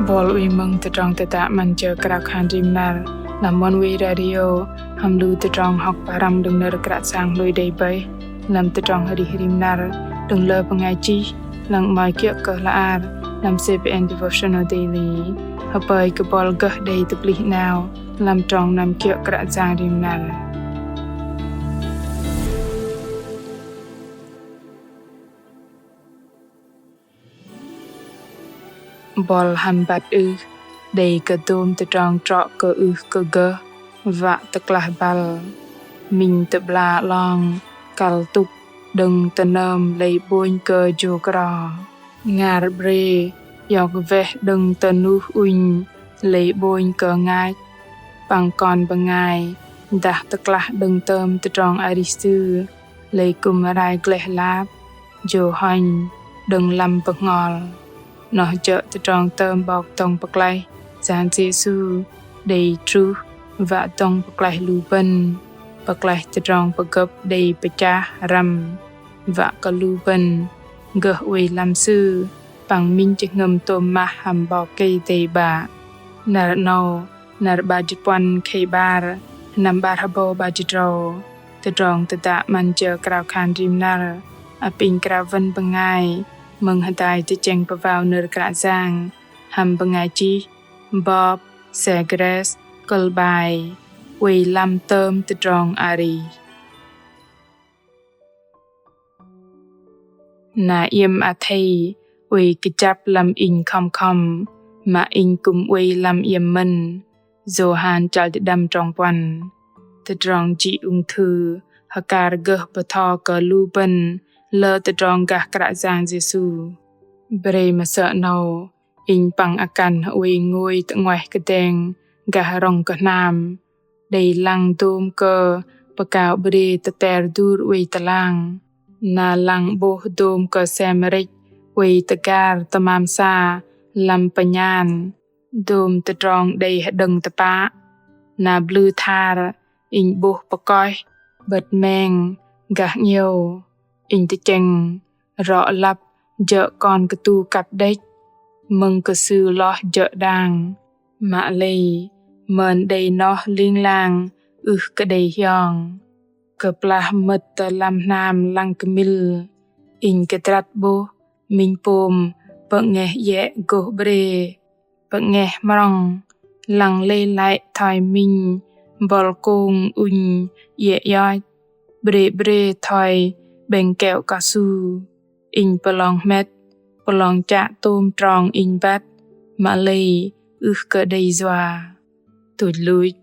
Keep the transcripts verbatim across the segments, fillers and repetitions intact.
Bol ui mơ̆ng tơdrong tơdă 'Măn Jơ Krao Khan Rim Năr lăm Oneway Radio hăm lu tơdrong hŏk pơhrăm đơ̆ng nơ̆r Kră Yang lui đei bơih lăm tơdrong arih rim năr đơ̆ng lơ bơngai chih lăng 'mơ̆i kiơ̆ kơ hla ar lăm C P N Devotional Daily. Hơpơi kơ bol gơh đei tơplih 'nao lăm trong năm kiơ̆ Kră Yang rim năr. Bol hăm băt ưh đei kơ dôm tơdrong trŏ kơ ưh kơ gơh wă tơklah băl. Minh tơ'bla 'long kăl tŭk đơ̆ng tơnơm lei 'bônh kơ jôk ro. Ngar 'brê iŏk weh đơ̆ng tơnuh ŭnh lei 'bônh kơ ngach. Păng kon bơngai dah tơklah đơ̆ng tơm tơdrong arih sư lei kư̆m rai gleh lap jô hŏnh đơ̆ng lăm bơhngol. Noh jơ̆ tơdrong tơm 'Bok dŏng pơklaih Yang Yêsu đei truh wă dŏng pơklaih lu bơ̆n, pơklaih tơdrong pơgơ̆p đei pơchah răm wă kơ lu bơ̆n gơh oei lăm Sư păng minh jơhngơ̆m tôm mah hăm 'Bok Kei-Dei 'Bă. Năr 'nâu, năr 'bar jĭt puăn khei 'bar, sơnăm 'bar hơbâu 'bar jĭt tơdrâu, tơdrong tơdă 'Măn Jơ Krao Khan Rim Năr apinh krao wơ̆n bơngai mơ̆ng hơdai tơchĕng pơwao nơ̆r Kră Yang hăm bơngai chih Bob Segrest, kơ̆l 'bai Oei lăm tơm tơdrong arih. Na iĕm athei oei kơjăp lăm inh khŏm khŏm, mă inh kư̆m oei lăm iĕm mơ̆n. Yôhan chăl jĭt đăm trong puăn. Tơdrong jĭ ung thư hơkar gơh bơtho kơ lu bơ̆n lơ tơdrong gah Kră Yang Yêsu. Bre mơsơ̆ 'nâu, inh păng akăn hơoei ngôi tơ 'nguaih kơdeng gah rŏng kơhnam. Đei lăng dôm kơ pơkao 'brê tơter dur oei tơlang. Na lăng 'bôh dôm kơ sem rĕch oei tơgar tơmam sa lăm pơnhan. Dôm tơdrong đei hơđơ̆ng tơpă. Na blư thar inh 'bôh pơkoih, 'bơ̆t meng, gah 'ngiĕo. Inh tơchĕng rŏ lăp jơ̆ kon kơtu kăt đĕch, mơ̆ng kơ sư loh jơ̆ đang. Mă lei mơn đei noh ling lang ưh kơ đei hiong. Kơplah mơ̆t tơ lăm hnam lăng kơmĭl, inh kơdrăt 'bôh minh pôm pơ'ngeh iĕ gôh 'brê. Pơ'ngeh mrŏng, lăng lei lăi thoi minh bol kông ŭnh iĕ ioch, 'brê 'brê thoi 'bĕng kẹo cao su. Inh pơlong hmĕt, pơlong chă tôm trong inh băt, mă lei ưh kơ đei yua. Tuch luch,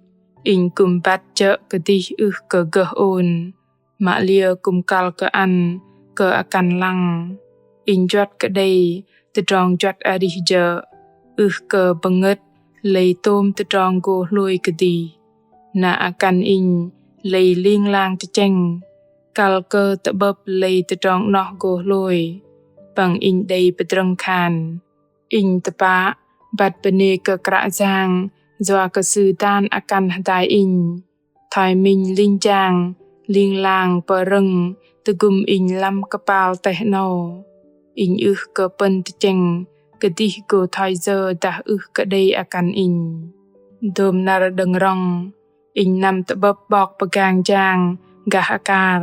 inh kư̆m băt jơ̆ kơdih ưh kơ gơh ôn. Mă liơ kư̆m kăl kơ ăn kơ akăn lăng. Inh juăt kơ đei tơdrong juăt arih jơ̆, ưh kơ bơngơ̆t lei tôm tơdrong gô hlôi kơdih. Na akăn inh lei ling lang tơchĕng, kăl kơ tơ'bơ̆p lei tơdrong 'noh gô hlôi. Păng inh đei pơdrơ̆ng khan. Inh tơpă băt bơnê kơ Kră Yang, yua kơ Sư dan akăn hơdai inh. Thoi minh linh jang, ling lang pơrơ̆ng tơgŭm inh lăm kơpal teh 'nâu. Inh ưh kơ pơ̆n tơchĕng kơdih gô thoi yơ dah ưh kơ đei akăn inh. Dôm năr đơ̆ng rŏng, inh năm tơ'bơ̆p 'Bok pơgang jang gah akar.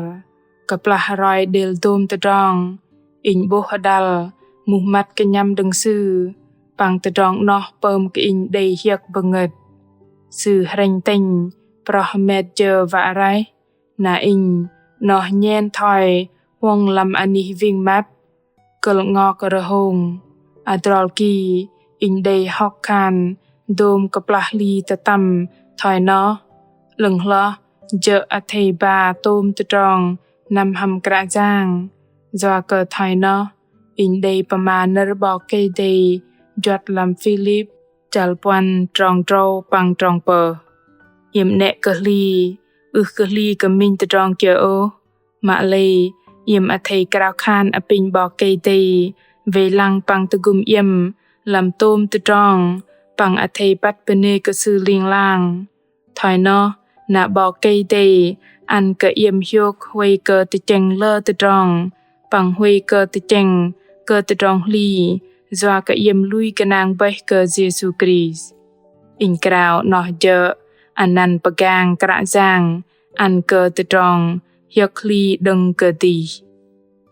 Kơplah roi đêl dôm tơdrong, inh 'bôh hơdăl muh măt kơnhăm đơ̆ng Sư, păng tơdrong 'noh pơm kơ inh đei hiơ̆k bơngơ̆t. Sư hrĕnh tĕnh proh hơmet jơ wă raih, na inh 'noh nhen thoi huŏng lăm anih wing măt. Kơ̆l 'ngok rơhông, adrol ki inh đei hŏk khan dôm kơplah hli tơtăm thoi noh. 'Lơ̆ng hloh jơ̆ athei ba tôm tơdrong năm hăm Kră Yang. Yua kơ thoi noh, inh đei pơma nơ̆r 'Bok Kei-Dei juăt lăm Philip chăl puăn trong tơdrâu păng trong pơh. Iĕm 'nĕ kơ hli, ưh kơ hli kơ minh tơdrong kiơ ôh. Mă lei, iĕm athei krao khan apinh 'Bok Kei-Dei wei lăng păng tơgŭm iĕm lăm tôm tơdrong, păng athei băt bơnê kơ Sư ling lang. Thoi noh, na 'Bok Kei-Dei ăn kơ iĕm hiôk huay kơ tơchĕng lơ tơdrong, păng huay kơ tơchĕng kơ tơdrong hli, yua kơ iĕm lui gơnang bơih kơ Yêsu Krist. Inh krao 'noh jơ̆ anăn pơgang Kră Yang ăn kơ tơdrong hiơ̆k hli đơ̆ng kơdih.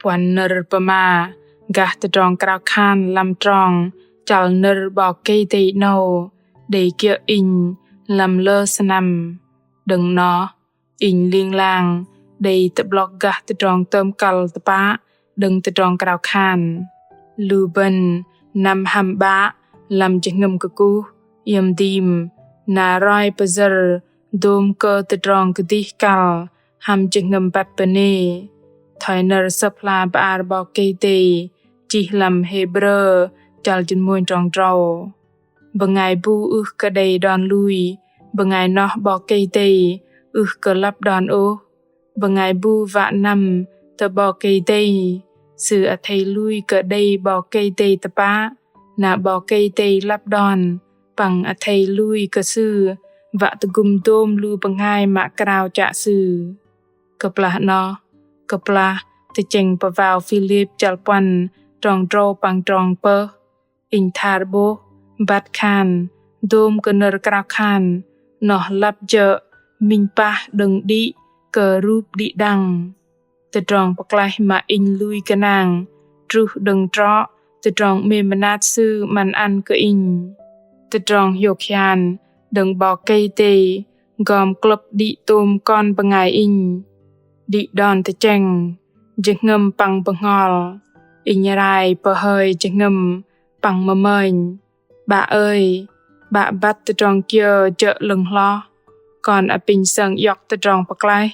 Puăn nơ̆r pơma gah tơdrong krao khan lăm trong chăl nơ̆r 'Bok Kei-Dei 'nâu đei kiơ̆ inh lăm lơ sơnăm. Đơ̆ng 'noh, inh ling lang đei tơ'blŏk gah tơdrong tơm kăl tơpă đơ̆ng tơdrong krao khan. Lu bơ̆n năm hăm 'Bă lăm jơhngơ̆m kơkuh, iĕm dim, na roi pơyơ̆r dôm kơ tơdrong kơdih kăl hăm jơhngơ̆m băt bơnê. Thoi nơ̆r Sơ̆p hla bơar 'Bok Kei-Dei chih lăm Hêbrơ chăl jĭt mônh trong drâu: Bơngai bu ưh kơ đei đon lui, bơngai noh 'Bok Kei-Dei ưh kơ lăp đon ôh. Bơngai bu wă năm tơ 'Bok Kei-Dei, sư athei lui kơ đei 'Bok Kei-Dei tơpă, na 'Bok Kei-Dei lăp đon, păng athei lui kơ Sư wă tơgŭm dôm lu bơngai mă krao chă Sư. Kơplah 'noh, kơplah tơchĕng pơwao Philip chăl puăn trong drâu păng trong pơh, inh thar 'bôh băt khan dôm kơ nơ̆r krao khan 'noh lăp jơ̆ minh pah đơ̆ng đĭ kơ rup đĭ đăng. Tơdrong pơklaih mă inh lui gơnang truh đơ̆ng trŏ tơdrong 'mêm mơnat Sư 'măn ăn kơ inh. Tơdrong hiôk hian đơ̆ng 'Bok Kei-Dei gom klơ̆p đĭ tôm kon bơngai inh. Đĭ đon tơchĕng, jơhngơ̆m păng bơhngol, inh rai pơhơi jơhngơ̆m păng mơmơnh: 'Bă ơi, 'Bă băt tơdrong kiơ jơ̆ 'lơ̆ng hloh? Kon apinh sơng iŏk tơdrong pơklaih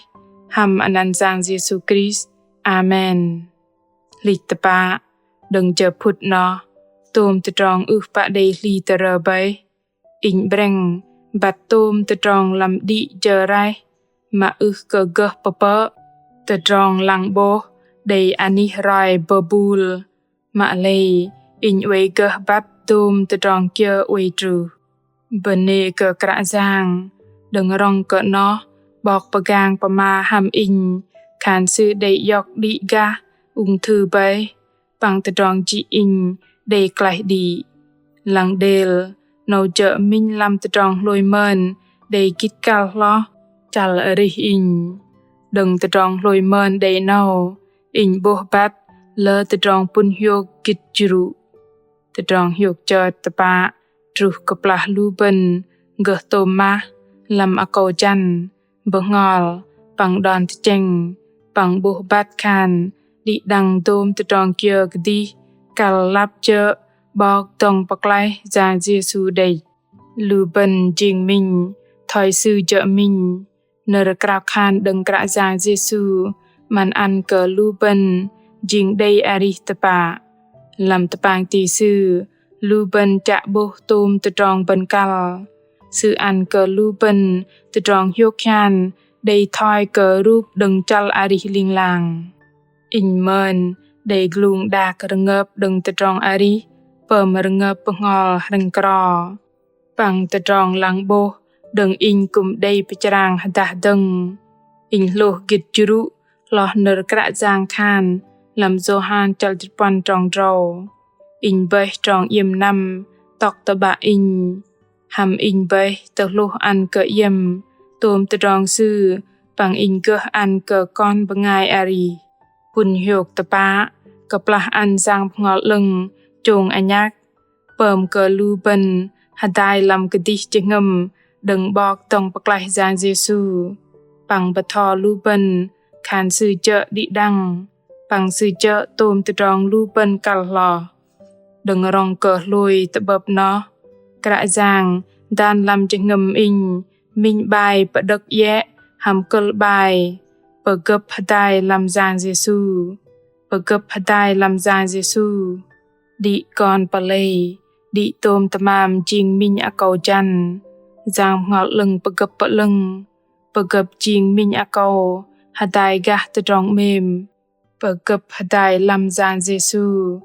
hăm anăn Yang Yêsu Krist. Amen. Hlĭch tơpă, đơ̆ng jơ phŭt 'noh, tôm tơdrong ưh pă đei hli tơrơ bơih. Inh 'brĕng băt tôm tơdrong lăm đĭ jơ raih mă ưh kơ gơh pơpơ̆. Tơdrong lăng 'bôh đei anih roi bơbŭl. Mă lei inh oei gơh băt tôm tơdrong kiơ oei truh. Bơnê kơ Kră Yang, đơ̆ng rŏng kơ 'noh 'Bok pơgang pơma hăm inh khan Sư đei iŏk đĭ gah ung thư bơih, păng tơdrong jĭ inh đei klaih đĭ. Lăng đêl, 'nâu jơ̆ minh lăm tơdrong hlôi mơn đei gĭt kăl hloh chăl arih inh. Đơ̆ng tơdrong hlôi mơn đei 'nâu, inh 'bôh băt lơ tơdrong pŭn hiôk gĭt jrŭ. Tơdrong hiôk chơt tơpă truh kơplah lu bơ̆n gơh tôm mah lăm akâu jăn, bơhngol, păng đon tơchĕng, păng 'bôh băt khan đĭ đăng dôm tơdrong kiơ kơdih kăl lăp jơ̆ 'Bok dŏng pơklaih Yang Yêsu đĕch. Lu bơ̆n jing minh thoi Sư jơ̆ minh. Nơ̆r krao khan đơ̆ng Kră Yang Yêsu 'măn ăn kơ lu bơ̆n jing đei arih tơpă. Lăm tơpang ti Sư, lu bơ̆n chă 'bôh tôm tơdrong bơ̆n kăl. Sư ăn kơ lu bơ̆n tơdrong hiôk hian đei thoi kơ rup đơ̆ng chăl arih ling lang. Inh mơn đei glung đak rơngơp đơ̆ng tơdrong arih pơm rơngơp bơhngol hrĕng kro. Păng tơdrong lăng 'bôh đơ̆ng inh kư̆m đei pơchrang hơdah dơ̆ng. Inh hlôh gĭt jrŭ hloh nơ̆r Kră Yang khan lăm Yôhan chăl jĭt puăn trong drâu: Inh bơih trong iĕm năm tŏk tơ'bă inh. Hăm inh bơih tơhlôh ăn kơ iĕm tôm tơdrong Sư, păng inh gơh ăn kơ kon bơngai arih. Pŭn hiôk tơpă, kơplah ăn Yang Bơhngol 'Lơ̆ng chông anhăk, pơm kơ lu bơ̆n hơdai lăm kơdih jơhngơ̆m đơ̆ng 'Bok dŏng pơklaih Yang Yêsu, păng bơtho lu bơ̆n khan Sư jơ̆ đĭ đăng, păng Sư jơ̆ tôm tơdrong lu bơ̆n kăl hloh. Đơ̆ng rŏng kơ hlôi tơ'bơ̆p noh, Kră Yang dan lăm jơhngơ̆m inh minh 'bai pơđơ̆k iĕ hăm kơ̆l 'bai: Pơgơ̆p hơdai lăm Yang Yêsu. Pơgơ̆p hơdai lăm Yang Yêsu. Đĭ kon pơlei, đĭ tôm tơmam jing minh akâu jăn, Yang Bơhngol 'Lơ̆ng pơgơ̆p pơ'lơ̆ng. Pơgơ̆p jing minh akâu hơdai gah tơdrong 'mêm. Pơgơ̆p hơdai lăm Yang Yêsu,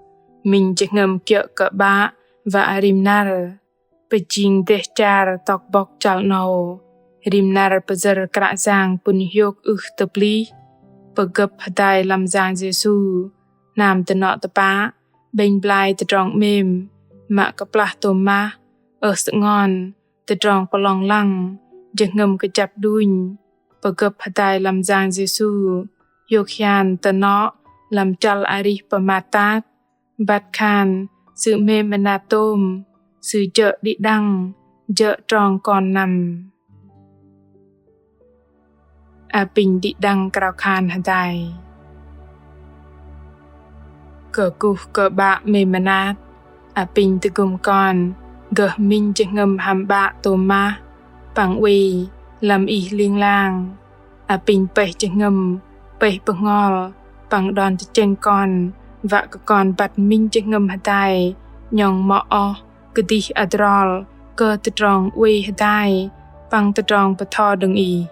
minh jơhngơ̆m kiơ̆ kơ 'Bă wă rim năr. Pơjing dêh char tŏk bŏk chăl 'nâu, rim năr pơyơ̆r Kră Yang pŭn hiôk ưh tơplih. Pơgơ̆p hơdai lăm Yang Yêsu, hnam dơnŏ tơpă, 'bĕnh blai tơdrong 'mêm, mă kơplah tôm mah, ơh sơngon, tơdrong pơlong lăng, jơhngơ̆m kơjăp đunh, pơgơ̆p hơdai lăm Yang Yêsu, hiôk hian tơnŏ, lăm chăl arih pơmat tat, băt khan, Sư 'mêm mơnat tôm, Sư jơ̆ đĭ đăng, jơ̆ trong kon năm. Apinh đĭ đăng krao khan hơdai. Kơkuh kơ 'Bă 'mêm mơnat, apinh tơgŭm kon, gơh minh jơhngơ̆m hăm 'Bă tôm mah, păng oei, lăm Ih ling lang. Apinh pơih jơhngơ̆m, pơih bơhngol, păng đon tơchĕng kon, wă kơ kon băt minh jơhngơ̆m hơdai, 'nhŏng mŏ oh, kơdih adrol, kơ tơdrong oei hơdai, păng tơdrong bơtho đơ̆ng Ih.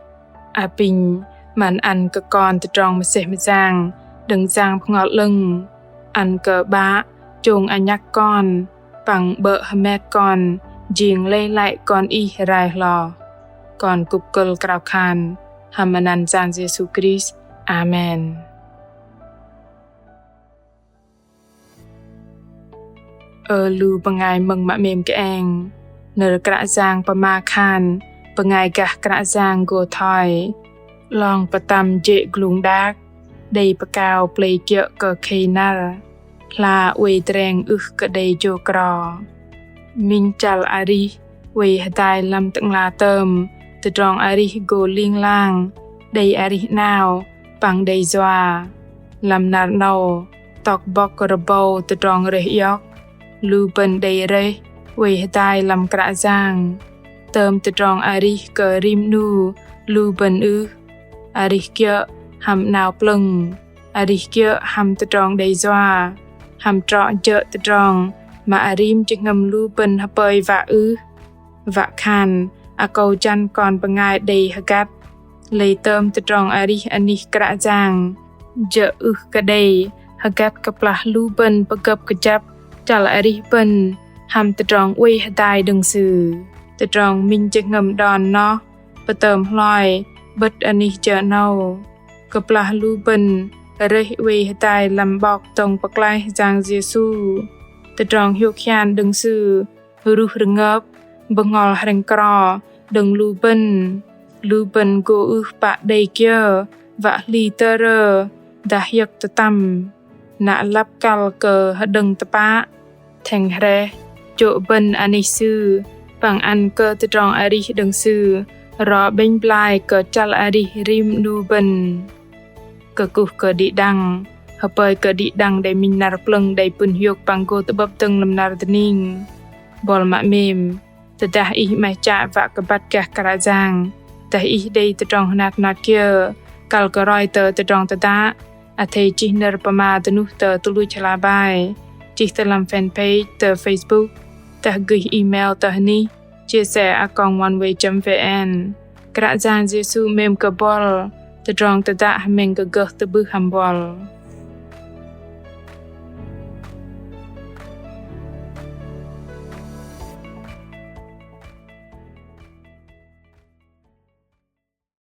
Apinh, 'măn ăn kơ kon tơdrong mơsêh mơyang, đơ̆ng Yang Bơhngol 'Lơ̆ng, ăn kơ 'Bă, chông anhăk kon, păng 'bơ̆ hơmet kon, jing lei lăi kon Ih rai hloh. Kon kŭp kơ̆l krao khan, hăm anăn Yang Yêsu Krist. Amen. Ơ lu bơngai mơ̆ng mă 'mêm kơeng, nơ̆r Kră Yang pơma khan, bơngai gah Kră Yang gô thoi, 'long pơtăm jê̆ glung đak, đei pơkao plei kiơ̆ kơ khei năr, hla oei dreng ưh kơ đei jô̆ kro. Minh chăl arih, oei hơdai lăm Tơ'ngla tơm, tơdrong arih gô ling lang, đei arih 'nao, păng đei yua. Lăm năr 'nâu, tŏk bŏk rơbâu tơdrong rơih iŏk, lu bơ̆n đei rơih, oei hơdai lăm Kră Yang. Tơm tơdrong arih kơ rim 'nu, lu bơ̆n ưh, arih kiơ̆, hăm 'nao plơ̆ng, arih kiơ̆ hăm tơdrong đei yua, hăm trŏ jơ̆ tơdrong, mă arim jơhngơ̆m lu bơ̆n hơpơi wă ưh. Wă khan, akâu jăn kon bơngai đei hơgăt, lei tơm tơdrong arih anih Kră Yang, jơ̆ ưh kơ đei, hơgăt kơplah lu bơ̆n pơgơ̆p kơjăp, chăl arih bơ̆n, hăm tơdrong oei hơdai đơ̆ng Sư. Tơdrong minh jơhngơ̆m đon noh, pơtơm hloi, 'bơ̆t anih jơ 'nâu. Kơplah lu bơ̆n, rơih oei hơdai lăm 'Bok dŏng pơklaih Yang Yêsu. Tơdrong hiôk hian đơ̆ng Sư, ruh rơngơp, bơhngol hrĕng kro, đơ̆ng lu bơ̆n. Lu bơ̆n gô ưh pă đei kiơ, wă hli tơrơ, dah hiơ̆k tơtăm. Na lăp kăl kơ hơđơ̆ng tơpă, thĕng hrĕh, chô̆ bơ̆n anih Sư, păng ăn kơ tơdrong arih đơ̆ng Sư, ro 'bĕnh blai kơ chăl arih rim 'nu bơ̆n. Kơkuh kơ đĭ đăng, hơpơi kơ đĭ đăng đei minh năr plơ̆ng đei pŭn hiôk păng gô tơ'bơ̆p dơ̆ng lăm năr dơning. Buăl mă 'mêm, tơdah ih 'maih chă wă kơ băt gah Kră Yang, dah ih đei tơdrong hơnat hơnat kiơ, kăl kơ roi tơ tơdrong tơdă, athei chih nơ̆r pơma dơnuh tơ tơluch hla bơar, chih tơ lăm fanpage tơ Facebook, dah gơih email tơ hơnih, chia sẻ a còng oneway chấm vn. Kră Yang Yêsu 'mêm kơ buăl, tơdrong tơdă hơmĕng kơ gơh tơ'bưh hăm buăl.